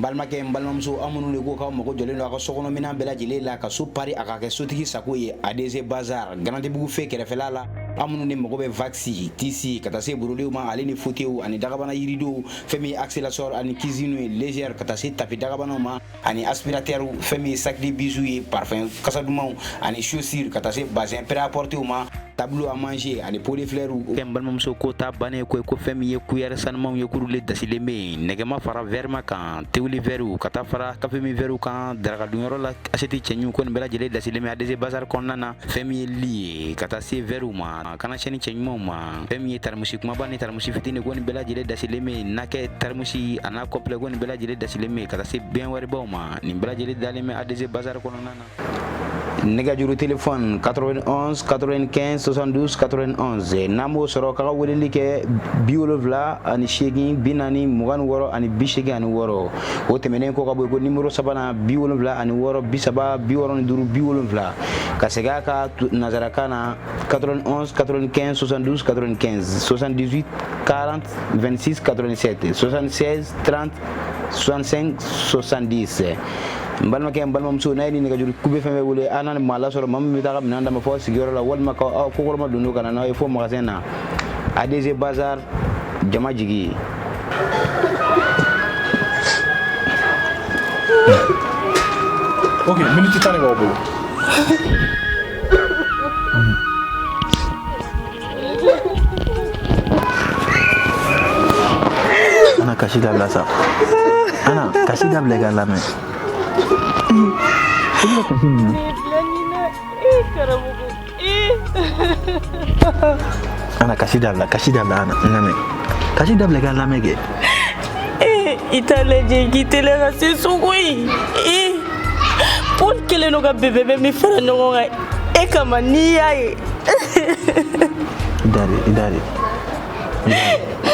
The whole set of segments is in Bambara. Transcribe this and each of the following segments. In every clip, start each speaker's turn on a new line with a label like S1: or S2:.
S1: Balimakɛ, n balimamuso, aw minnu de ko k'aw mago jɔlen don aw ka sokɔnɔminɛn bɛɛ lajɛlen la ka so pari a ka kɛ sotigi sago ye, ADC Bazar, Garantibugu fɛ kɛrɛfɛla la, aw minnu de mago bɛ wax, tissu, ka taa se brodéw ma, ale ni fauteuilw ani dagabana yiridow, fɛn min ye accessoire ani cuisine ye légère, ka taa se tapis dagabanaw ma ani aspirateur, fɛn min ye sac de bijoux ye, parfum kasa dumanw ani chaussures, ka taa se bazin prêt-à-porter ma, table à manger ani pot de fleurs. N balimamuso, ko ta bannen ko ko fɛn min ye cuillère sanumanw ye, kuru le dasilen bɛ yen, nɛgɛma fara verre kan, tewuli verre, ka taa fara kafe min verre kan, daraka dunyɔrɔ la assiette cɛɲiw, ko nin bɛɛ lajɛlen dasilen bɛ ADC Bazar kɔnɔna na. Fɛn min ye lit ye, ka taa se verrew ma, kana sɛni cɛɲumanw ma, fɛn min ye taramusi kumaba ni taramusi fitini, ko nin bɛɛ lajɛlen dasilen bɛ yen, nakɛ taramusi a n'a complet, ko nin bɛɛ lajɛlen dasilen bɛ yen, ka taa se baignoirebaw ma, nin bɛɛ lajɛlen dalen bɛ ADC Bazar kɔnɔna na. Nɛgɛjuru téléphone 91 95 72 91. N'an b'o sɔrɔ k'a ka weleli kɛ 78 40 26 ani 86. O tɛmɛnen kɔ ka bɔ yen, ko numéro sabanan, 76 30 65 70. Ka segin a ka nanzarakan na, 91 95 72 95, 78 40 26 87, 76 30 65 70. N balimakɛ, n balimamuso, n'a ye nin nɛgɛjuru kube fɛn fɛn wele, an n'a maa lasɔrɔ, maa min bɛ taa ka minɛn d'a ma fɔ sigiyɔrɔ la, walima ka aw kokɔrɔma don ka na n'aw ye fo magasin na. ADC Bazar, jama jigi.
S2: Ok, miniti 10 de b'aw bolo.
S3: Ana, kasi dabila sa. Ana, kasi dabila i ka lamɛn. I bɛ ka kasi mun na? Ana, kasi dabila, kasi dabila. Ana, n lamɛn, kasi dabila i ka lamɛn kɛ.
S4: I t'a lajɛ k'i teliya ka se so koyi. Paul kɛlen don ka bɛbɛbɛ min fara ɲɔgɔn kan e kama, n'i y'a ye.
S3: I da de, i da de,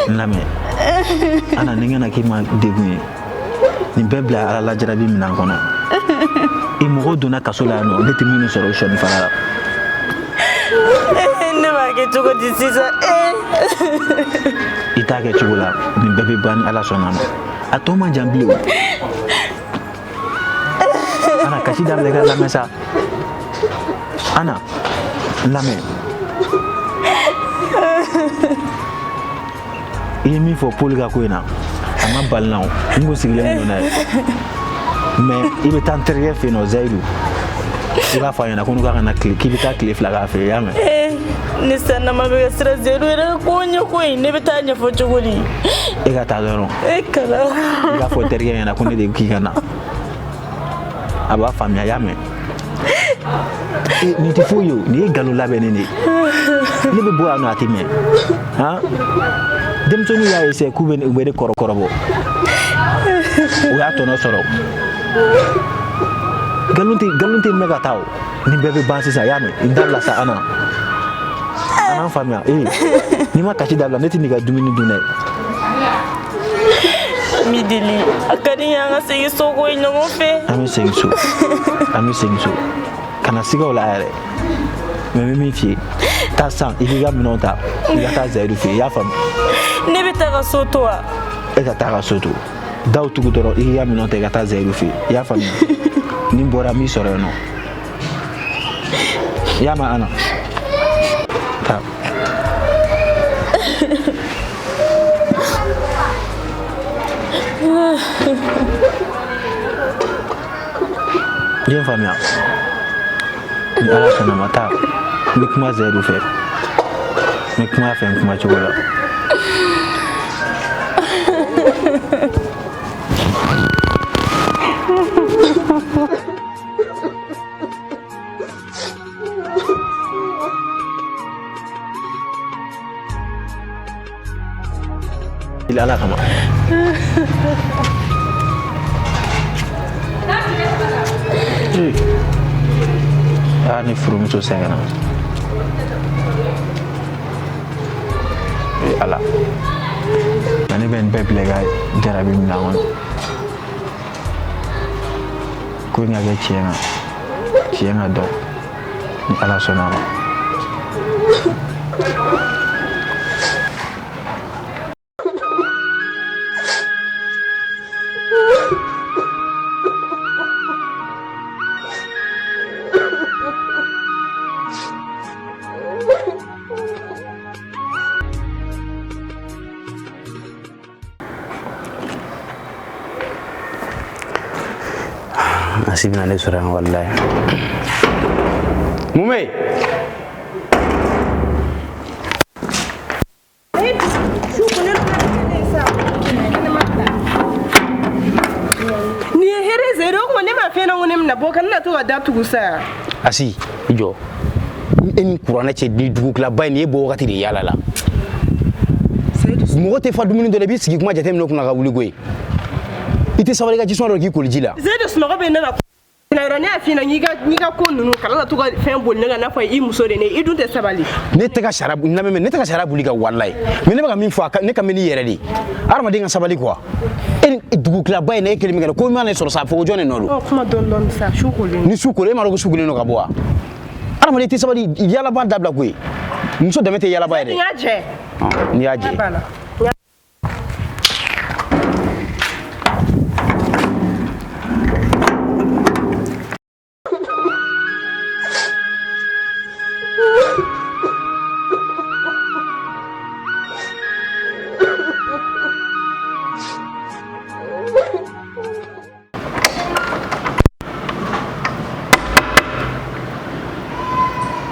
S3: n lamɛn. Ana, ni n kana k'i ma degun ye, nin bɛɛ bila Ala lajarabi minɛn kɔnɔ. I mɔgɔw donna kaso la yan nɔ, ne tɛ minnu sɔrɔ sɔni fara la.
S4: Ne b'a kɛ cogo di sisan?
S3: I t'a kɛ cogo la, nin bɛɛ bɛ ban ni Ala sɔnna ma. A tɔ man jan bilen o. Ana, kasi dabila i ka lamɛn sa. Ana, n lamɛn. I ye min fɔ Paul ka ko in na, a ma bali n na o. N kun sigilen don n'a ye, mais i bɛ taa n terikɛ fɛ yen nɔ, Zayidu. I b'a fɔ a ɲɛna ko n'u k'a ka na tile, k'i bɛ taa tile 2 k'a fɛ yen, i y'a mɛn?
S4: Ne sannama bɛ ka siran Zeyidu yɛrɛ ka ko ɲɛ koyi. Ne bɛ taa ɲɛfɔ cogo di?
S3: E ka taa dɔrɔn.
S4: E kala.
S3: I b'a fɔ terikɛ ɲɛna ko ne de k'i ka na, a b'a faamuya, i y'a mɛn? Nin tɛ foyi ye o, nin ye nkalon labɛnnen de ye. Ne bɛ bɔ yan nɔ, a tɛ mɛn. Han, denmisɛnninw y'a essayer k'u bɛ u bɛ ne kɔrɔ kɔrɔbɔ, u y'a tɔnɔ sɔrɔ. Nkalon tɛ mɛn ka taa o. Nin bɛɛ bɛ ban sisan, i y'a mɛn? I dabila sa. Ana, an faamuya. Ee, n'i ma kasi dabila, ne tɛ n'i ka dumuni dun dɛ.
S4: N b'i deli, a ka di n ye an ka segin so koyi ɲɔgɔn fɛ.
S3: An bɛ segin so, an bɛ segin so, kana siga o la yɛrɛ. Mais n bɛ min f'i ye, taa san, i k'i ka minɛnw ta, i ka taa Zayidu fɛ yen, i y'a faamu?
S4: Ne bɛ taa ka so to wa?
S3: E ka taa ka so to, daw tugu dɔrɔn, i k'i ka minɛnw ta, i ka taa Zayidu fɛ yen, i y'a faamuya? Ni n bɔra, n b'i sɔrɔ yen nɔ, i y'a mɛn? Ana, taa. I ye n faamuya? Ni Ala sɔnna ma, taa, n bɛ kuma Zayidu fɛ, n bɛ kuma a fɛ n kuma cogo la. Ala kama. Aa, ne furumuso sɛgɛnna. Ee Ala, nka ne bɛ nin bɛɛ bila i ka jarabi minɛn kɔnɔ. Ko in ka kɛ tiɲɛ kan, tiɲɛ ka dɔn, ni Ala sɔnna a ma.
S1: Asi bɛna ne sɔrɔ yan walayi. Mun bɛ yen?
S4: Nin ye hɛrɛ Seyidu, o tuma ne m'a f'i ɲɛna ko ne bɛna bɔ, kana na to ka da tugu sa.
S1: Asi, i jɔ. E ni kuranɛ cɛ, ni dugukilaba ye nin ye, bɔ wagati de yaala la. Mɔgɔ tɛ fa dumuni dɔ la, i b'i sigi kuma jateminɛ o kunna ka wuli koyi. I tɛ sabali ka jisuma dɔ k'i koli ji la.
S4: Seyidu, sunɔgɔ bɛ ne la yɔrɔ, ne y'a f'i ɲɛna n'i ka ko ninnu kana na to ka fɛn boli ne kan, n'a fɔ i muso de ne, i dun tɛ sabali.
S1: Ne tɛ ka sariya lamɛn, ne tɛ ka sariya boli ka walayi, mais ne bɛ ka min fɔ, ne ka mɛn n'i yɛrɛ de ye. Hadamaden ka sabali quoi. E ni dugukilaba ye, ne e kelen min kɛ, ko i mana ne sɔrɔ sa, a fɔ ko jɔn de nɔ don?
S4: Ɔ, kuma dɔɔni dɔɔni sa, su kolen.
S1: Ni su kolen, e m'a dɔn ko su kolen don ka bɔ wa? Hadamaden tɛ sabali, yalaba dabila koyi. Muso dɛmɛ tɛ yalaba ye dɛ.
S4: N y'a jɛ.
S1: N'i y'a jɛ.
S4: Banna.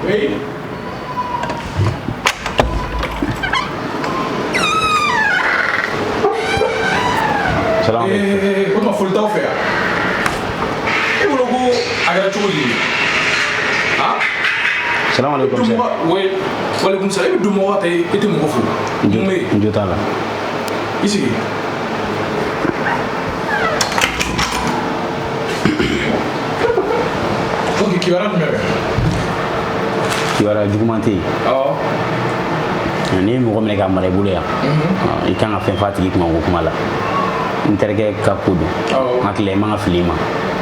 S2: Oui.
S1: Salam alaikum.
S2: O tuma foli t'aw fɛ yan. E bolo ko a kɛra cogo di? Han?
S1: Salam alaikum.
S2: Don mɔgɔ, oui. Walekum salam. E bɛ don mɔgɔ ta, e tɛ mɔgɔ fo. Mun bɛ yen?
S1: N jo t'a la.
S2: I sigi. Ok, kibaruya jumɛn bɛ?
S1: Kibaruya juguman tɛ yen.
S2: Awɔ.
S1: N'i ye mɔgɔ minɛ k'a mara i bolo yan, i kan ka fɛn f'a tigi kuma ko kuma la. N terikɛ ka ko don.
S2: Awɔ.
S1: N hakili la, i man ka fili i ma.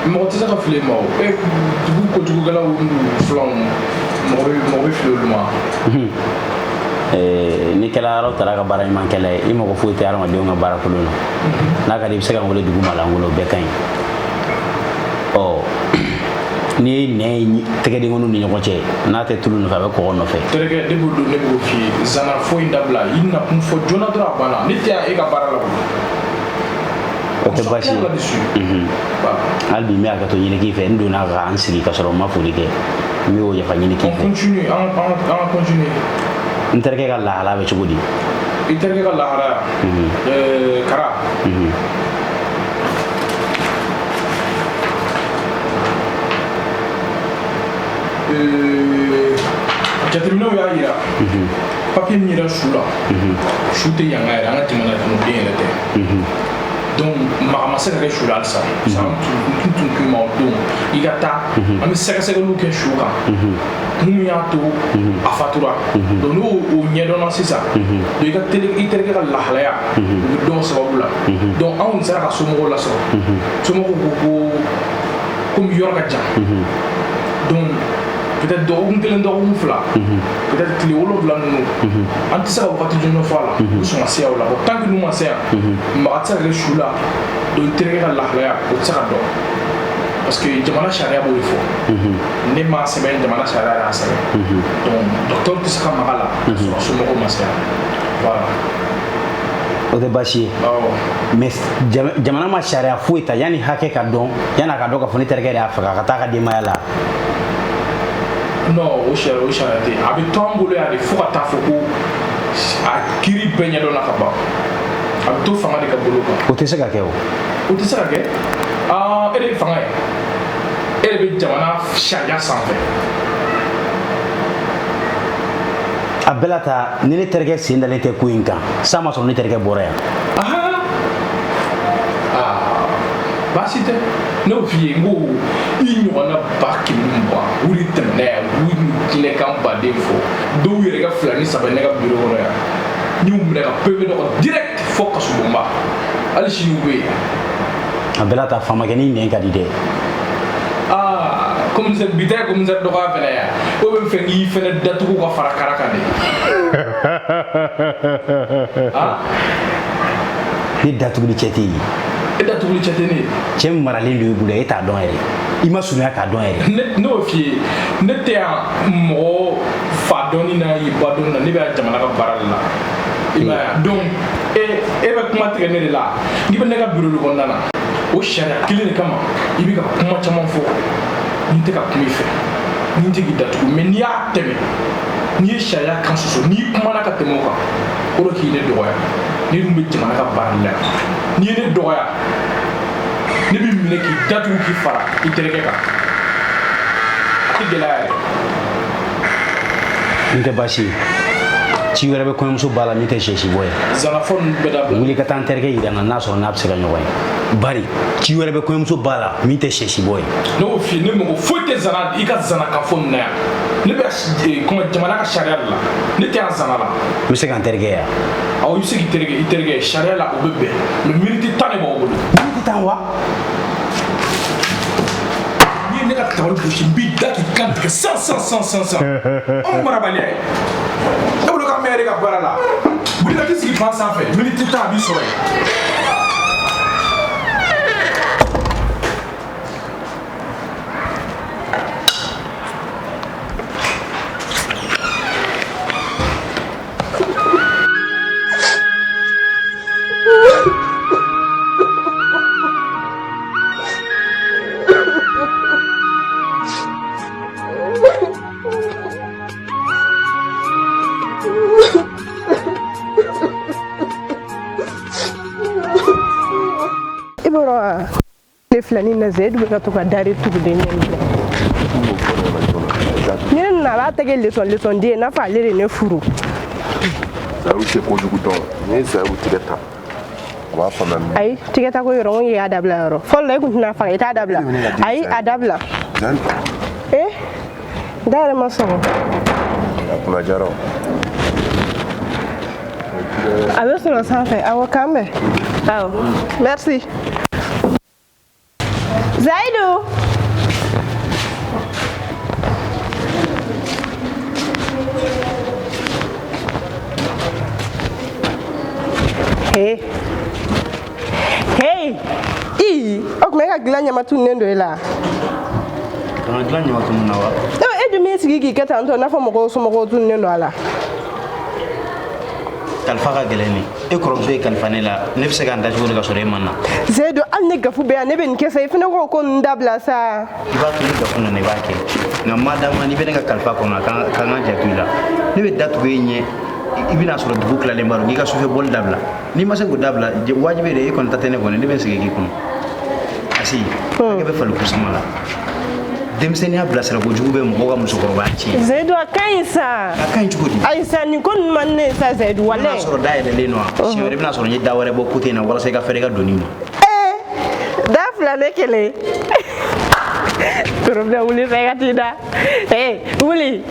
S2: Mɔgɔ tɛ se ka fili e ma o. E dugu kojugukɛlaw n'u filanw, mɔgɔ bɛ fili olu ma.
S1: N'i kɛra Ala taara ka baara ɲuman kɛla ye, i mago foyi tɛ hadamadenw ka baara kolon na. N'a ka di, i bɛ se ka n wele dugu malankolon, o bɛɛ ka ɲi. Ɔ, n'i ye nɛn ye tɛgɛdenkɔniw ni ɲɔgɔn cɛ, n'a tɛ tulu nɔfɛ, a bɛ kɔgɔ nɔfɛ.
S2: Terikɛ, ne b'o don, ne b'o f'i ye, zana foyi in dabila, i nakun fɔ joona dɔrɔn, a banna. Ne tɛ yan e ka baara la koyi.
S1: O tɛ baasi ye.
S2: Là-dessus. Voilà.
S1: Hali bi n bɛ hakɛto ɲini k'i fɛ, n donna ka n sigi ka sɔrɔ n ma foli kɛ, n bɛ o yafa ɲini k'i
S2: On
S1: fɛ.
S2: continue, an continue.
S1: N terikɛ ka lahala bɛ cogo di?
S2: I terikɛ ka lahalaya? Kara. Jateminɛw y'a yira, papiye min yira su la, su tɛ yan ka yɛrɛ, an ka jamana kɔnɔden yɛrɛ tɛ. Donc maga ma se ka kɛ su la halisa. San tun k'i ma o don, i ka taa, an bɛ sɛgɛsɛgɛliw kɛ su kan, kun min y'a to a fatura. Donc n'o o ɲɛdɔnna sisan, donc i ka teri, i terikɛ ka lahalaya o bɛ dɔn o sababu la. Donc anw sera ka somɔgɔw lasɔrɔ. Somɔgɔw ko komi yɔrɔ ka jan, donc peut-être dɔgɔkun kelen, dɔgɔkun fila, peut-être tile 7 ninnu, an tɛ se ka wagati jɔnjɔn fɔ a la, u sɔn ka se yan o la. Bon, tant que n'u ma se yan, maga tɛ se ka kɛ su la. Donc i terikɛ ka lahalaya o tɛ se ka dɔn, parce que jamana sariya b'o de fɔ. Ne m'a sɛbɛn, jamana sariya y'a sɛbɛn. Donc docteur tɛ se ka maga la ka sɔrɔ somɔgɔw ma se yan. Voilà.
S1: O tɛ baasi ye.
S2: Awɔ.
S1: Mais jamana ma sariya foyi ta yanni hakɛ ka dɔn, yanni a ka dɔn k'a fɔ ne terikɛ de y'a faga ka taa a ka denbaya la.
S2: Non, o sariya tɛ yen. A bɛ to an bolo yan de fo ka taa fɔ ko a kiiri bɛɛ ɲɛdɔnna ka ban. A bɛ to fanga de ka bolo kan.
S1: O tɛ se ka kɛ o.
S2: O tɛ se ka kɛ? Aa, e de ye fanga ye, e de bɛ jamana sariya sanfɛ.
S1: A bɛɛ la ta, ni ne terikɛ sen dalen tɛ ko in kan, san ma sɔrɔ ne terikɛ bɔra yan.
S2: Aha, aa, baasi tɛ. Ne y'o f'i ye n ko i ɲɔgɔnna 120,000 wuli tɛmɛna yan, u y'u jinɛkan baden fɔ. Dɔw yɛrɛ ka fila ni saba ne ka biro kɔnɔ yan, n y'u minɛ ka PV dɔ kan direct fo kasobonba. Hali sini u bɛ yen.
S1: A bɛɛ la ta, faamakɛ ni nɛn ka di dɛ.
S2: Aa, commissaire, bi ta ye commissaire dɔgɔya fɛnɛ yan. O bɛ fɛ k'i fɛnɛ datugu ka fara kara kan de. Ah.
S1: Ne datuguli cɛ tɛ yen.
S2: E datuguli cɛ tɛ ne ye.
S1: Cɛ min maralen don i bolo, e t'a dɔn yɛrɛ, i ma surunya k'a dɔn yɛrɛ.
S2: Ne y'o f'i ye, ne tɛ yan mɔgɔ fa dɔnni na, i ba dɔnni na, ne bɛ yan jamana ka baara de la, i m'a ye wa? Donc e bɛ kuma tigɛ ne de la, n'i bɛ ne ka bureau de kɔnɔna na. O sariya kelen de kama i bɛ ka kuma caman fɔ. Ni tɛ ka kuma i fɛ, ni tɛ k'i datugu, mais n'i y'a tɛmɛ, n'i ye sariya kan sɔsɔ, n'i kumana ka tɛmɛ o kan, o de k'i ne dɔgɔya. Ne dun bɛ jamana ka baara de la yan. N'i ye ne dɔgɔya, ne b'i minɛ k'i datugu k'i fara i terikɛ kan. A tɛ gɛlɛya yɛrɛ.
S1: N tɛ baasi ye, ci wɛrɛ bɛ kɔɲɔmuso ba la min tɛ sɛsi bɔ ye.
S2: Zanafɔ ninnu bɛɛ dabila.
S1: Wuli ka taa n terikɛ yira n na, n'a sɔrɔ n'a bɛ se ka ɲɔgɔn ye, bari ci wɛrɛ bɛ kɔɲɔmuso ba la min tɛ sɛsi bɔ ye.
S2: Ne y'o f'i ye, ne mago foyi tɛ zana, i ka zana kan fɔ nin na yan. Ne bɛ kuma jamana ka sariya de la, ne tɛ yan zana la.
S1: N bɛ se ka n terikɛ yan?
S2: Awɔ, i bɛ se k'i terikɛ, i terikɛ sariya la o bɛ bɛn, mais miniti 10 de b'aw bolo.
S1: Miniti 10 wa?
S2: N'i ye ne ka tabali gosi, n b'i da k'i kan tigɛ san san san san san. Anw marabaliya ye e bolo k'an bɛɛ yɛrɛ ka baara la. Wuli ka t'i sigi ban sanfɛ, miniti 10 a b'i sɔrɔ yen.
S4: I b'a dɔn, ne filɛ nin na, Zeyidu bɛ ka to ka dari tuguden ne minɛ. Ni ne nana, a b'a tɛgɛ leçon leçon di ye, i n'a fɔ ale de ne furu.
S5: Zayiru tɛ kojugu dɔn. N'i ye Zayiru tigɛ ta, a b'a faamuya min.
S4: Ayi, tigɛ ta ko yɔrɔ, n ko y'a dabila yɔrɔ fɔlɔ la, i kun tɛna faga, i t'a dabila. Ayi, a dabila.
S5: Zayiru.
S4: Eh, da yɛrɛ ma sɔgɔ.
S5: A kunna jara o.
S4: A bɛ sɔrɔ sanfɛ. Awɔ, k'an bɛn. Awɔ, merci Zayidu. Hey. Hey. I, o tuma e ka dilan ɲama tununnen don e la.
S1: Kana dilan ɲama tunun na wa?
S4: E dun m'i sigi k'i kɛ tan tɔ, i n'a fɔ mɔgɔw somɔgɔw tununnen don a la.
S1: Kalifa ka gɛlɛn ne. E kɔrɔmuso ye kalifa ne la, ne bɛ se ka n da cogo di ka sɔrɔ e ma na?
S4: Zeyidu, hali ni gafu bɛ yan, ne bɛ nin kɛ sa, i fana ko ko nin dabila sa.
S1: I b'a to ni gafu nana, i b'a kɛ, nka madama n'i bɛ ne ka kalifa kɔnɔ, a kan ka janto i la. Ne bɛ datugu e ɲɛ, i bɛna sɔrɔ dugu tilalen b'a dɔn k'i ka sufɛ bɔli dabila. N'i ma se k'o dabila, wajibi de, e kɔni ta tɛ ne kɔnɔ, ne bɛ n sigi k'i kɔnɔ. Asi, hakɛ bɛ fali kusuma la. Denmisɛnninya bilasira kojugu bɛ mɔgɔw ka musokɔrɔbaya tiɲɛ.
S4: Zeyidu, a ka ɲi sa.
S1: A ka ɲi cogo di?
S4: Ayi sa, nin ko ninnu man di ne ye sa, Zeyidu,
S1: I bɛna
S4: walayi.
S1: sɔrɔ da yɛlɛlen don wa? Siɲɛ wɛrɛ i bɛna sɔrɔ n ye da wɛrɛ bɔ kote in na walasa i ka fɛrɛ i ka doni ma.
S4: Ee, da fila ne kelen. Problème, wuli sa, i ka t'i da. Ee, wuli.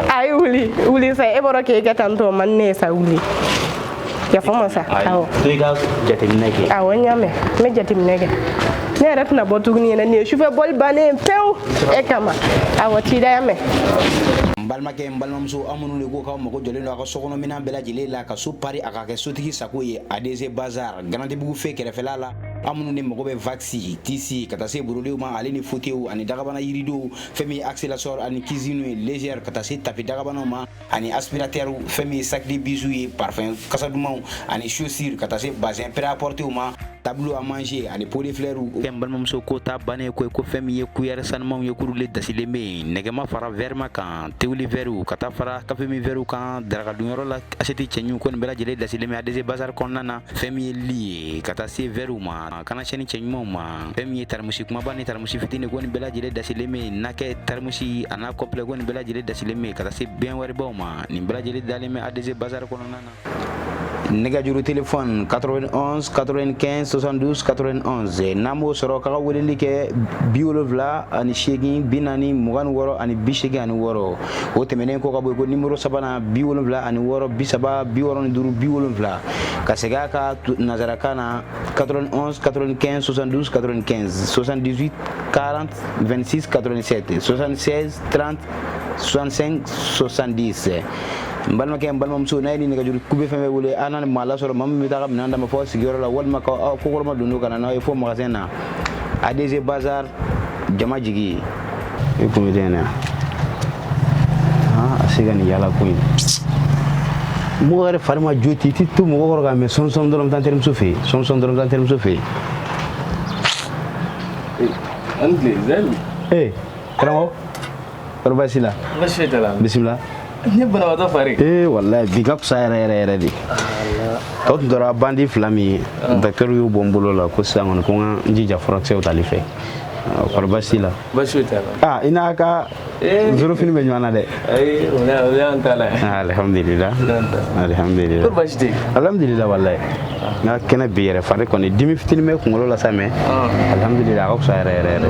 S4: Ayi, wuli, wuli sa, e bɔra k'e kɛ tan tɔ, o man di ne ye sa, wuli. Yafa n ma sa. Awɔ.
S1: To i ka jateminɛ kɛ.
S4: Awɔ, n y'a mɛn, n bɛ jateminɛ kɛ. Ne yɛrɛ tɛna bɔ tuguni ɲɛna, nin ye sufɛ bɔli bannen ye pewu e kama. Awɔ, t'i da, y'a mɛn.
S1: N balimakɛ, n balimamuso, aw minnu de ko k'aw mago jɔlen don aw ka sokɔnɔminɛn bɛɛ lajɛlen la, ka so pari a ka kɛ sotigi sago ye, ADC Bazar, Garantibugu fe kɛrɛfɛla la. Aw minnu de mago bɛ vaxi, tisi, ka taa se brodéw ma, ale ni fauteuil ani dagabana yiridenw, fɛn min ye accélérateur ani cuisine ye légère, ka taa se tapis dagabanaw ma ani aspirateur, fɛn min ye sac de bijoux ye, parfum kasa dumanw ani chaussures, ka taa se bazin prêt-à-porter ma, tableau à manger ani pot de fleurs. N balimamuso, ko ta bannen ko ko fɛn min ye cuillère sanumanw ye, k'olu le dasilen bɛ yen, nɛgɛma fara verre kan, tewuli verre, ka taa fara kafe min verre kan, daraka dunyɔrɔ la assiette cɛɲiw, ko nin bɛɛ lajɛlen dasilen bɛ ADC Bazar kɔnɔna na. Fɛn min ye lit ye, ka taa se verre ma, kana sɛni cɛɲumanw ma, fɛn min ye taramusi kumaba ni taramusi fitinin, ko nin bɛɛ lajɛlen dasilen bɛ yen, nakɛ taramusi a n'a complet, ko nin bɛɛ lajɛlen dasilen bɛ yen, ka taa se bɛn wɛrɛbaw ma, nin bɛɛ lajɛlen dalen bɛ ADC Bazar kɔnɔna na. Nɛgɛjuru téléphone 91 95 72 91. N'an b'o sɔrɔ k'a ka weleli kɛ 78 40 26 ani 86. O tɛmɛnen kɔ ka bɔ yen, ko numéro sabanan 76 30 65 70. Ka segin a ka nanzarakan na, 91 95 72 95, 78 40 26 87, 76 30 65 70. N balimakɛ, n balimamuso, n'a ye ni nɛgɛjuru kube fɛn fɛn wele, an n'a ni maa lasɔrɔ, maa min bɛ taa ka minɛn d'a ma fɔ sigiyɔrɔ la, walima ka aw kokɔrɔma don ka na n'aw ye fo magasin na. ADC Bazar, jama jigi i kun bɛ ten dɛ. A se ka nin yala ko in, mɔgɔ yɛrɛ fari ma jo ten, i ti to mɔgɔ kɔrɔ ka mɛn sɔn sɔn dɔrɔn, n bɛ taa n terimuso fɛ yen, sɔn sɔn dɔrɔn, n bɛ taa n terimuso fɛ yen.
S6: An tile Zayidu.
S1: Ee karamɔgɔ, kɔri baasi la?
S6: Baasi foyi t'a la.
S1: Bisimila.
S6: Ne banabaatɔ fari.
S1: Ee walayi, bi ka fisa yɛrɛ yɛrɛ yɛrɛ de. Tɔ tun tora bandi fila min ye, docteur y'u bɔ n bolo la ko sisan kɔni ko n ka n jija furakisɛw tali fɛ. Kɔri baasi la?
S6: Baasi foyi t'a la.
S1: Aa, i n'a ka zorofini bɛ ɲɔgɔn na dɛ.
S6: Ayi, o y'an ta la ye.
S1: Alhamdulillah, alhamdulillah.
S6: Kɔri baasi tɛ yen?
S1: Alhamdulillah, walayi, n ka kɛnɛ bi yɛrɛ. Fari kɔni dimi fitinin bɛ kunkolo la sa, mais alhamdulillah, a ka fisa yɛrɛ yɛrɛ yɛrɛ.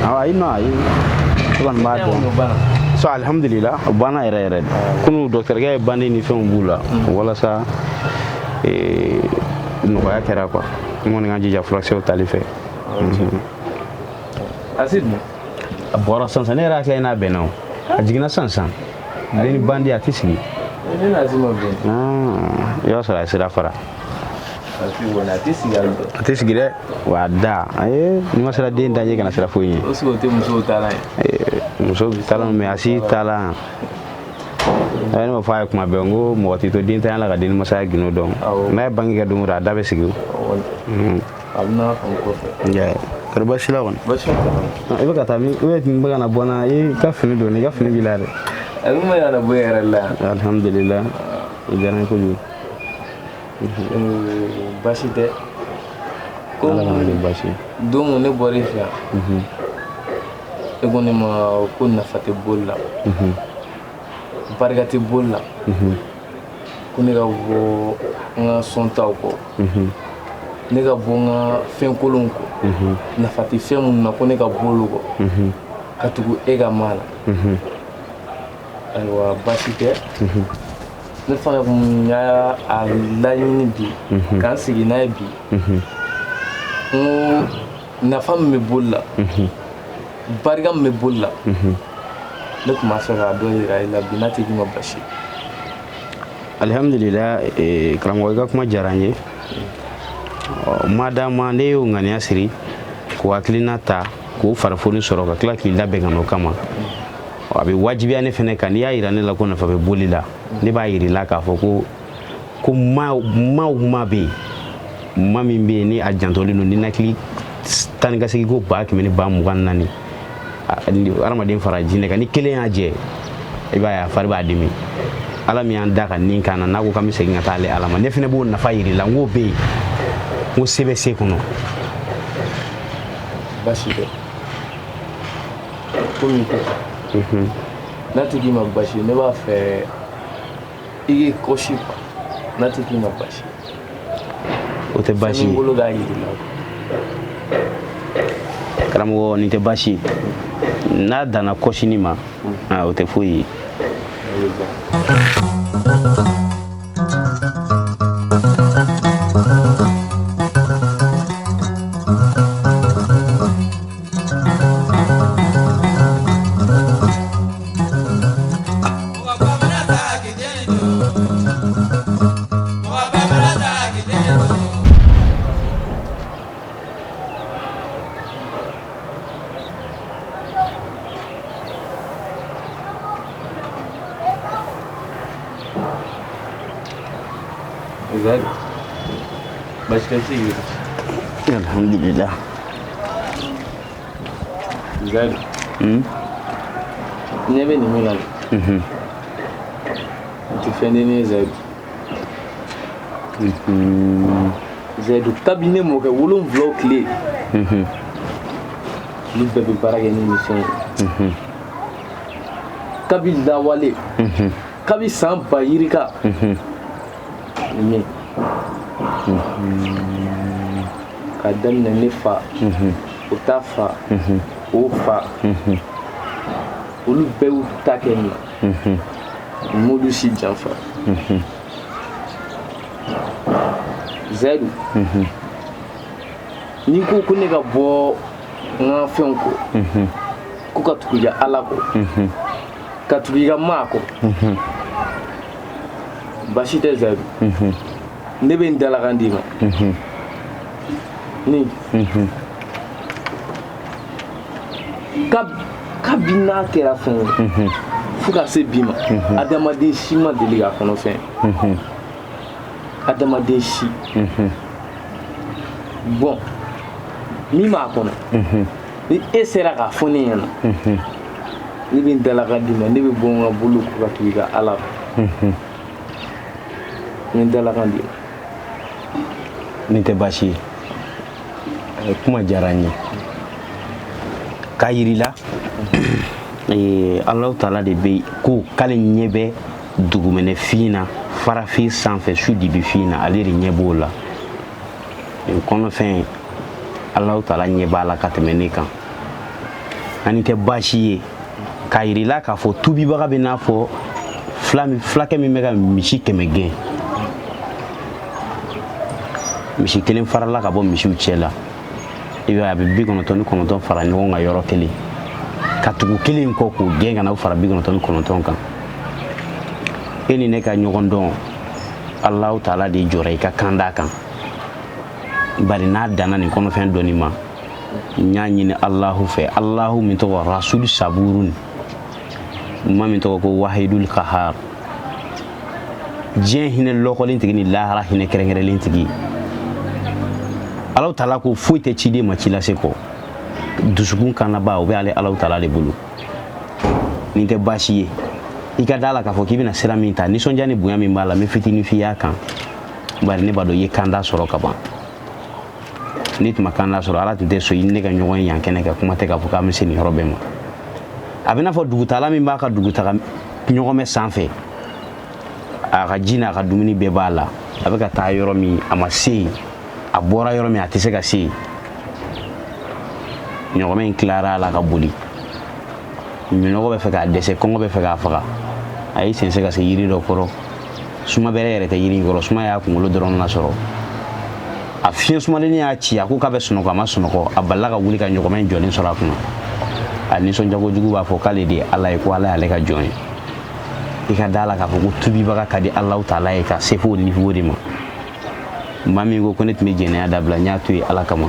S1: Awɔ, ayi non, ayi, ne kɔni b'a dɔn so. Alhamdulillah, o banna yɛrɛ yɛrɛ de. Kunu docteur ye bandi ni fɛnw b'u la walasa nɔgɔya kɛra quoi. N kɔni ka jija furakisɛw tali fɛ.
S6: Asi dun?
S1: A bɔra sisan sisan, ne yɛrɛ hakili n'a bɛnna o, a jiginna sisan sisan. Ale ni bandi a tɛ sigi.
S6: Ne n'a si ma bɛn.
S1: I b'a sɔrɔ a ye sira fara.
S6: Asi kɔni a tɛ sigi hali dɛ.
S1: A tɛ sigi dɛ, wa a da ayi, n'i ma sira den da ɲɛ, kana sira foyi ɲɛ.
S6: O sigi o tɛ musow taalan
S1: ye. Muso taalan, mais a si taalan. A ye ne ma fɔ a ye kuma bɛɛ n ko mɔgɔ t'i to dentanya la ka den masaya gindo dɔn. N'a ye bange kɛ don o don, a da bɛ sigi o.
S6: A bɛna faamu kɔfɛ.
S1: Kɔri baasi la kɔni?
S6: Baasi tɛ.
S1: I bɛ ka taa min? I bɛ ka na bɔ n na, i ka fini don, i ka fini b'i la dɛ.
S6: A bɛ ma yɛrɛ bɔ yɛrɛ la.
S1: Alhamdulillah, o diyara n ye kojugu.
S6: Baasi tɛ. Ko
S1: Ala kana kɛ baasi ye.
S6: Don ne bɔra e fɛ yan, e ko ne ma ko nafa tɛ boli la, barika tɛ boli la, ko ne ka bɔ n ka sɔntaw kɔ, ne ka bɔ n ka fɛn kolonw kɔ, nafa tɛ fɛn minnu na, ko ne ka bɔ olu kɔ ka tugu e ka maa la. Ayiwa, baasi tɛ. Ne fana kun y'a a laɲini bi k'an sigi n'a ye bi, n ko nafa min bɛ boli la, barika min bɛ boli la, ne tun b'a fɛ k'a dɔ yira i la bi, n'a tɛ k'i ma basi.
S1: Alhamdulillah, karamɔgɔ, i ka kuma diyara n ye. Madama ne y'o ŋaniya siri k'o hakilina ta k'o farifoni sɔrɔ ka tila k'i labɛn ka n'o kama, a bɛ wajibiya ne fɛnɛ kan. N'i y'a yira ne la ko nafa bɛ boli la, ne b'a yira i la k'a fɔ ko ma ma bɛ yen, ma min bɛ yen ni a jantolen don ninakili tan ni ka segin ko 124,000 hadamaden fara jinɛ kan, ni kelen y'a jɛ, i b'a ye a fari b'a dimi. Ala min y'an da ka nin kan na, n'a ko k'an bɛ segin ka taa ale Ala ma, ne fɛnɛ b'o nafa yir'i la. N k'o bɛ yen, n ko se bɛ se kɔnɔ.
S6: Baasi tɛ. Komi ko n'a tɛ k'i ma baasi, ne b'a fɛ i k'i kɔsi quoi, n'a tɛ k'i ma baasi.
S1: O tɛ baasi ye.
S6: Fɛn b'i bolo k'a yir'i la.
S1: Karamɔgɔ, nin tɛ baasi ye. N'a danna kɔsini ma, o tɛ foyi ye. Alhamdulillah.
S6: Zayidu. Ɲɛ bɛ nin min na nin. Nin tɛ fɛn dennin ye Zayidu. Zayidu, kabini ne mɔkɛ 7 tile, olu bɛɛ bɛ baara kɛ ni nin fɛn ye. Kabi lawale, kabi san ba yirika, nin ye. K'a daminɛ ne fa, o ta fa, o fa, olu bɛɛ y'u ta kɛ nin na. U m'olu si janfa. Zayidu, n'i ko ko ne ka bɔ n ka fɛnw kɔ, ko ka tugu i ka Ala kɔ, ka tugu i ka maa kɔ, baasi tɛ Zayidu. Ne bɛ n dalakan d'i ma. Ni kabi n'a kɛra fɛn ye fo ka se bi ma, adamaden si ma deli k'a kɔnɔ fɛn. Adamaden si. Bon, Min b'a kɔnɔ, ni e sera k'a fɔ ne ɲɛna, ne bɛ n dalakan d'i ma, ne bɛ bɔ n ka bolo ko ka tugu i ka ala kɔ. N bɛ n dalakan d'i ma.
S1: Nin tɛ baasi ye, kuma diyara n ye k'a yir'i la. Alahu taala de bɛ ko k'ale ɲɛ bɛ dugumɛnɛ fin na, farafin sanfɛ, su dibi fin na, ale de ɲɛ b'o la. Nin kɔnɔfɛn, Alahu taala ɲɛ b'a la ka tɛmɛ ne kan. Ani tɛ baasi ye k'a yir'i la k'a fɔ tubibaga bɛ n'a fɔ fulakɛ min bɛ ka misi 100 gɛn, misi kelen farala ka bɔ misiw cɛ la, i b'a ye a bɛ 99 fara ɲɔgɔn kan yɔrɔ kelen, ka tugu kelen kɔ k'o gɛn ka na o fara 99 kan. E ni ne ka ɲɔgɔn dɔn, Alahu taala de jɔra i ka kan d'a kan. Bari n'a danna nin kɔnɔfɛn dɔnni ma, n y'a ɲini Alahu fɛ, Alahu min tɔgɔ Rasulu Saburun, ma min tɔgɔ ko Wahidul Kahar, diɲɛ hinɛ lɔkɔlen tigi ni lahara hinɛ kɛrɛnkɛrɛnlen tigi. Alahu taala ko foyi tɛ ciden ma ci lase kɔ, dusukun kannaba o bɛ ale Alahu taala de bolo. Nin tɛ baasi ye, i ka da la k'a fɔ k'i bɛna sira min ta, nisɔndiya ni bonya min b'a la, n bɛ fitinin f'i y'a kan. Bari ne b'a dɔn i ye kanda sɔrɔ ka ban. N'i tun ma kanda sɔrɔ, Ala tun tɛ sɔn i ni ne ka ɲɔgɔn ye yan kɛnɛ kan. Kuma tɛ k'a fɔ k'an bɛ se nin yɔrɔ bɛɛ ma. A bɛ n'a fɔ dugutala min b'a ka dugutaga ɲɔgɔmɛ sanfɛ, a ka ji n'a ka dumuni bɛɛ b'a la, a bɛ ka taa yɔrɔ min, a ma se yen, a bɔra yɔrɔ min, a tɛ se ka se yen. Ɲɔgɔmɛ in tilara a la ka boli, minɔgɔ bɛ fɛ k'a dɛsɛ, kɔngɔ bɛ fɛ k'a faga. A y'i sen se ka se yiri dɔ kɔrɔ, suma bɛrɛ yɛrɛ tɛ yiri in kɔrɔ, suma y'a kunkolo dɔrɔn lasɔrɔ. A fiɲɛ sumalennin y'a ci, a ko k'a bɛ sunɔgɔ, a ma sunɔgɔ, a balila ka wuli ka ɲɔgɔmɛ in jɔlen sɔrɔ a kunna. A nisɔndiya kojugu, b'a fɔ k'ale de ye Ala ye, ko Ala y'ale ka jɔn ye. I ka da la k'a fɔ ko tubibaga ka di Alahu taala ye ka se fo niveau de ma. Maa min ko ko ne tun bɛ jɛnɛya dabila, n y'a to yen Ala kama,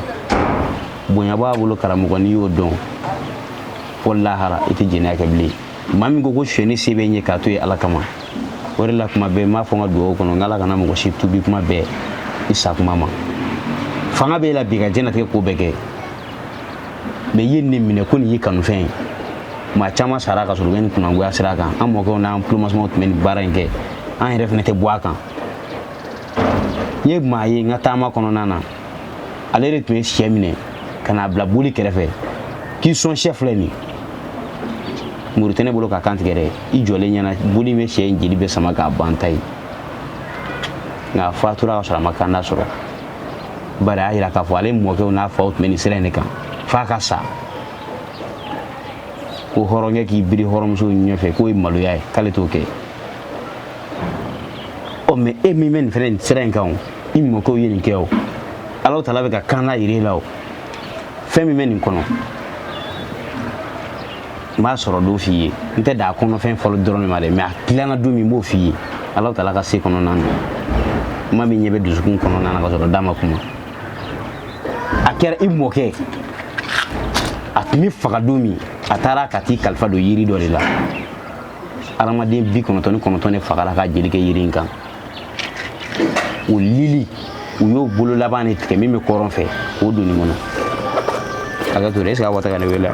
S1: bonya b'a bolo. Karamɔgɔ, n'i y'o dɔn, fo lahara i tɛ jɛnɛya kɛ bilen. Maa min ko ko sonyɛni se bɛ n ye, k'a to yen Ala kama, o de la kuma bɛɛ n b'a fɔ n ka dugawu kɔnɔ, n k'Ala kana mɔgɔ si tubi kuma bɛɛ i sa kuma ma. Fanga b'e la bi ka diɲɛnatigɛ ko bɛɛ kɛ, mɛ i ye nin minɛ ko nin y'i kanufɛn ye. Maa caman sara ka sɔrɔ u bɛ nin kunnangoya sira kan. An mɔkɛw n'an tulomasamaw tun bɛ nin baara in kɛ, an yɛrɛ fana tɛ bɔ a kan. N ye maa ye n ka taama kɔnɔna na, ale de tun ye sɛ minɛ ka n'a bila boli kɛrɛfɛ, k'i sɔn sɛ filɛ nin, muru tɛ ne bolo ka kan tigɛ dɛ, i jɔlen ɲɛna boli bɛ sɛ in jeli bɛ sama k'a ban ta ye. Nka a fatura ka sɔrɔ a ma kanda sɔrɔ. Bari a y'a yira k'a fɔ ale mɔkɛw n'a faw tun bɛ nin sira in de kan f'a ka sa. Ko hɔrɔnkɛ k'i biri hɔrɔnmuso ɲɛfɛ, k'o ye maloya ye, k'ale t'o kɛ. Ɔ mɛ e min bɛ nin fɛnɛ nin sira in kan o, i mɔkɛw ye nin kɛ o, Alahu taala bɛ ka kanda yira e la o. Fɛn min bɛ nin kɔnɔ, n b'a sɔrɔ don f'i ye. N tɛ da a kɔnɔfɛn fɔlɔ dɔrɔn de ma dɛ, mɛ a tilanna don min, n b'o f'i ye. Alahu taala ka se kɔnɔna na, kuma min ɲɛ bɛ dusukun kɔnɔna na ka sɔrɔ da ma kuma. A kɛra i mɔkɛ, a tun bɛ faga don min, a taara ka t'i kalifa don yiri dɔ de la. Hadamaden 99 de fagara ka jeli kɛ yiri in kan. O lili, u y'o bolo laban de tigɛ min bɛ kɔrɔn fɛ k'o don nin kɔnɔ. A ka to dɛ, est ce que a waati ka ne wele?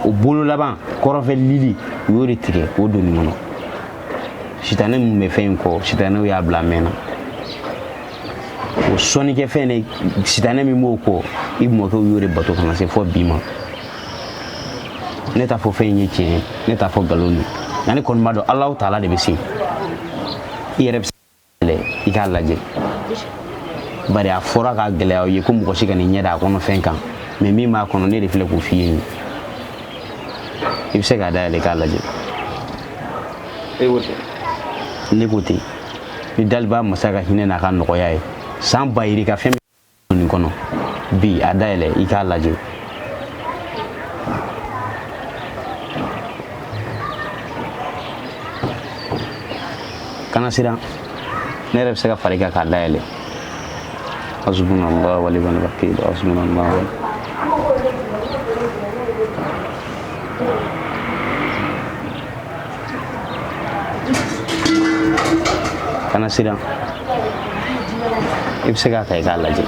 S1: O bolo laban kɔrɔnfɛ lili, u y'o de tigɛ k'o don nin kɔnɔ. Sitanɛ min bɛ fɛn in kɔ, sitanɛw y'a bila a mɛnna. O sɔnnikɛfɛn de, sitanɛ min b'o kɔ, i mɔkɛw y'o de bato ka na se fɔ bi ma. Ne t'a fɔ fɛn in ye tiɲɛ ye, ne t'a fɔ nkalon don, nka ne kɔni b'a dɔn Alahu taala de bɛ se. I yɛrɛ bɛ se i k'a lajɛ. Bari a fɔra k'a gɛlɛya aw ye ko mɔgɔ si kana i ɲɛ da a kɔnɔ fɛn kan, mɛ min b'a kɔnɔ, ne de filɛ k'o f'i ye nin. I bɛ se k'a dayɛlɛ k'a lajɛ.
S6: E ko ten?
S1: Ne ko ten. Ni daliba masa ka hinɛ n'a ka nɔgɔya ye, san ba yirika fɛn min nin kɔnɔ bi, a dayɛlɛ i k'a lajɛ. Kana siran, ne yɛrɛ bɛ se ka fara i kan k'a dayɛlɛ. Hasbunallahu wa ni'mal wakil, hasbunallahu. Kana siran, I bɛ se k'a ta i k'a lajɛ.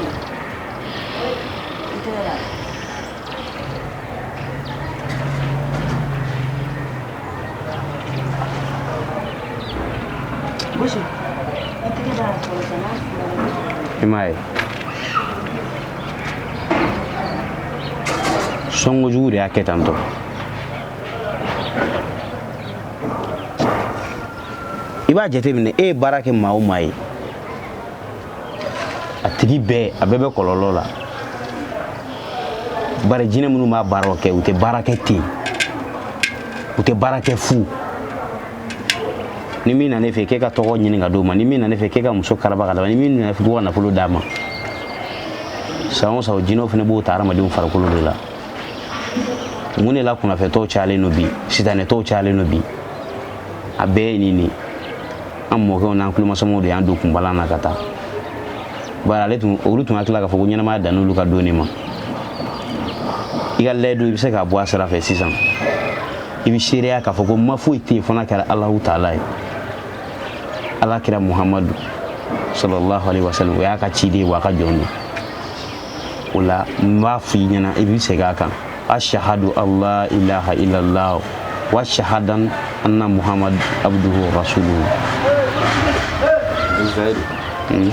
S1: I m'a ye, sɔn kojugu de y'a kɛ tantɔ. I b'a jateminɛ, e ye baara kɛ maa o maa ye, a tigi bɛɛ, a bɛɛ bɛ kɔlɔlɔ la. Bari jinɛ minnu b'a baaraw kɛ, u tɛ baara kɛ ten, u tɛ baara kɛ fu. Ni min na ne fɛ k'e ka tɔgɔ ɲini ka d'o ma, ni min na ne fɛ k'e ka muso karaba ka d'a ma, ni min na ne fɛ k'o ka nafolo d'a ma, san o san o jinɛw fana b'o ta hadamadenw farikolo de la. Mun de la kunnafɛtɔw cayalen don bi, sitanɛtɔw cayalen don bi? A bɛɛ ye nin de. An mɔkɛw n'an kulomasamaw de y'an don kunbalan na ka taa. Bari ale tun, olu tun hakili la k'a fɔ ko ɲɛnamaya dann'olu ka don de ma. I ka layidu, i bɛ se k'a bɔ a sira fɛ sisan. I bɛ seereya k'a fɔ ko ma foyi tɛ yen fo n'a kɛra Alahu taala ye, Ala kira Muhamadu sallallahu alaihi wasallam, o y'a ka ciden ye, wa a ka jɔn don. O la n b'a fɔ i ɲɛna, i bɛ segin a kan: ashahadu allah ilaha illallah wa shahadan anna muhammad abduhu wa rasuluhu.
S6: Zayidu, n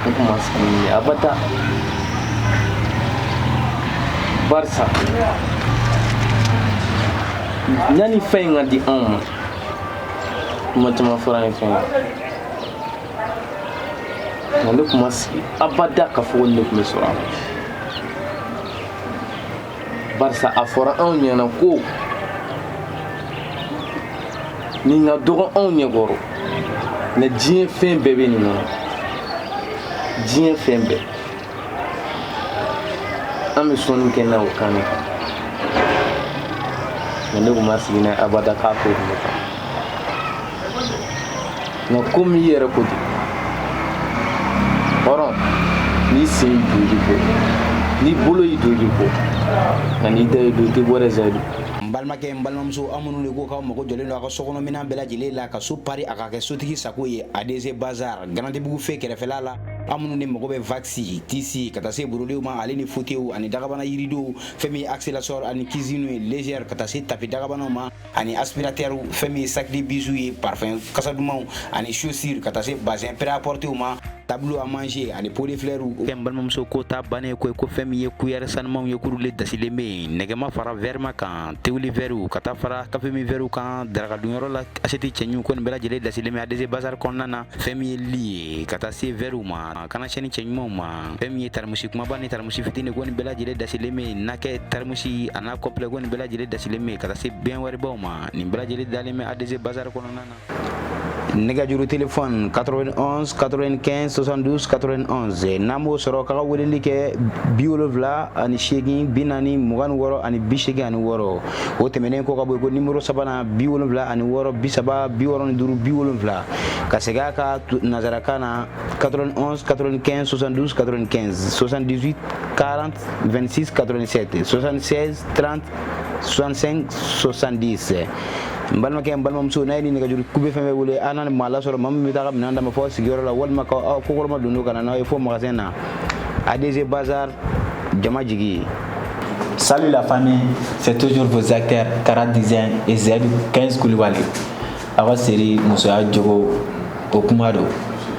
S6: kun ma sigi ni ye abada, barisa yanni fɛn in ka di anw ma, kuma caman fɔra an ye fɛn in nka ne kun ma sigi abada k'a fɔ ko ne tun bɛ sɔrɔ a la, barisa a fɔra anw ɲɛna ko nin ka dɔgɔ anw ɲɛkɔrɔ, nka diɲɛ fɛn bɛɛ bɛ nin kɔnɔ, diɲɛ fɛn bɛɛ. An bɛ sɔnni kɛ n'a o kan de kan, nka ne kun ma sigi n'a ye abada k'a ko kun bɛ taa. Nka komi i yɛrɛ ko ten, hɔrɔn, n'i sen y'i don i bɛ bɔ, n'i bolo y'i don i bɛ bɔ, nka n'i da y'i don i tɛ bɔ dɛ. Zayidu.
S1: N balimakɛ, n balimamuso, aw minnu de ko k'aw mago jɔlen don aw ka sokɔnɔminɛn bɛɛ lajɛlen la, ka so pari a ka kɛ sotigi sago ye, ADC Bazar, Garantibugu fe kɛrɛfɛla la. Aw minnu de mago bɛ wax, tissu, ka taa se brodew ma, ale ni fauteuil ani dagabana yiridow, fɛn min ye accélérateur ani cuisine ye légère, ka taa se tapis dagabanaw ma ani aspirateur, fɛn min ye sac de bijoux ye, parfum kasa dumanw ani chaussures, ka taa se bazin prêt-à-porter ma, tableau à manger ani pot de fleurs. N balimamuso, ko ta bannen ko ko fɛn min ye cuillère sanumanw ye, k'olu le dasilen bɛ yen, nɛgɛma fara verre kan, tewuli verre, ka taa fara kafe min verre kan, daraka dunyɔrɔ la assiette cɛɲiw, ko nin bɛɛ lajɛlen dasilen bɛ ADC Bazar kɔnɔna na. Fɛn min ye lit ye, ka taa se verre ma, kana sɛni cɛɲumanw ma, fɛn min ye taramusi kumaba ni taramusi fitinin, ko nin bɛɛ lajɛlen dasilen bɛ yen, nakɛ taramusi a n'a complet, ko nin bɛɛ lajɛlen dasilen bɛ yen, ka taa se baignoirebaw ma, nin bɛɛ lajɛlen dalen bɛ ADC Bazar kɔnɔna na. Nɛgɛjuru téléphone 91 95 72 91. N'an m'o sɔrɔ, k'a ka weleli kɛ 78 40 26 86. O tɛmɛnen kɔ ka bɔ yen, ko numéro sabanan 76 30 65 70. Ka segin a ka nanzarakan na: 91 95 72 95, 78 40 26 87, 76 30 65 70. N balimakɛ, n balimamuso, n'a ye ni nɛgɛjuru kube fɛn fɛn wele, an n'a maa lasɔrɔ, maa min bɛ taa ka minɛn d'a ma fɔ sigiyɔrɔ la, walima ka aw kokɔrɔma don ka na n'aw ye fo magasin na. ADC Bazar, jama jigi.
S3: Salut la famille, c'est toujours vos acteurs Kara Design et Z 15 Koulibaly. Aw ka série Musoya Jogo o kuma don.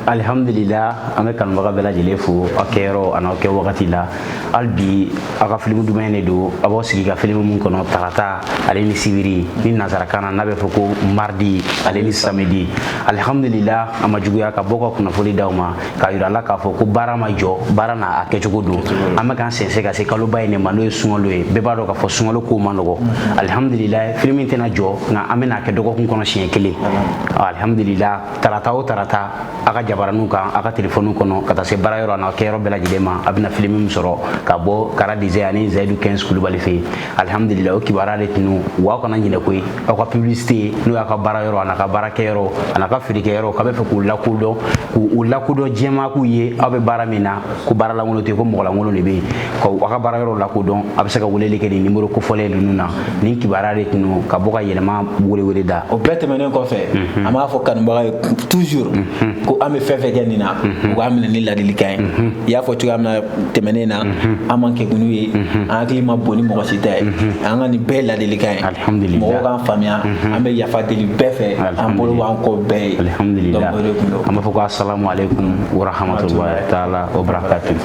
S1: Alihamdulila, an bɛ kanubaga bɛɛ lajɛlen fo aw kɛyɔrɔ a n'aw kɛ wagati la. Hali bi, aw ka filimu duman de don, aw b'aw sigi ka filimu mun kɔnɔ tarata ale ni sibiri, ni nanzarakan na n'a bɛ fɔ ko mardi ale ni samedi. Alihamdulila, a ma juguya ka bɔ ka kunnafoni d'aw ma k'a yira la k'a fɔ ko baara ma jɔ, baara n'a a kɛcogo don. An bɛ k'an sɛnsɛn ka se kaloba in de ma, n'o ye sunkalo ye. Bɛɛ b'a dɔn k'a fɔ sunkalo ko ma nɔgɔ. Alihamdulila, filimu in tɛna jɔ, nka an bɛna kɛ dɔgɔkun kɔnɔ siɲɛ kelen. Alihamdulila, tarata o tarata, a ka jabaraninw kan, a ka telefɔniw kɔnɔ, ka taa se baara yɔrɔ a n'a kɛyɔrɔ bɛɛ lajɛlen ma, a bɛna filimu min sɔrɔ ka bɔ Kara Design ani Zayidu 15 Kulubali fɛ yen. Alihamdulila, o kibaruya de tun don wa. Aw kana ɲinɛ koyi, aw ka publicité, n'o y'a ka baara yɔrɔ a n'a ka baarakɛyɔrɔ a n'a ka feerekɛyɔrɔ, k'a bɛ fɛ k'u lakodɔn diɲɛmaa k'u ye aw bɛ baara min na, ko baara lankolon tɛ, ko mɔgɔ lankolon de bɛ yen, ka aw ka baara yɔrɔ lakodɔn, a bɛ se ka weleli kɛ nin numéro kofɔlen ninnu na. Nin kibaruya de tun don ka bɔ ka yɛlɛma welewele da.
S3: O bɛɛ tɛmɛnen kɔfɛ, an b'a fɔ kanubaga ye toujours ko an bɛ fɛn fɛn kɛ nin na, u k'a minɛ ni ladilikan ye. I y'a fɔ cogoya min na tɛmɛnen na, an man kɛ n'u ye, an hakili ma bon ni mɔgɔ si ta ye. An ka nin bɛɛ ye ladilikan ye.
S1: Alhamdulillah.
S3: Mɔgɔw k'an faamuya, an bɛ yafa deli bɛɛ fɛ, an bolo b'an kɔ bɛɛ ye.
S1: Alhamdulillah.
S3: Donc o de tun don.
S1: An b'a fɔ ko assalamu alaikum wa rahmatullahi taala wa barakatuh.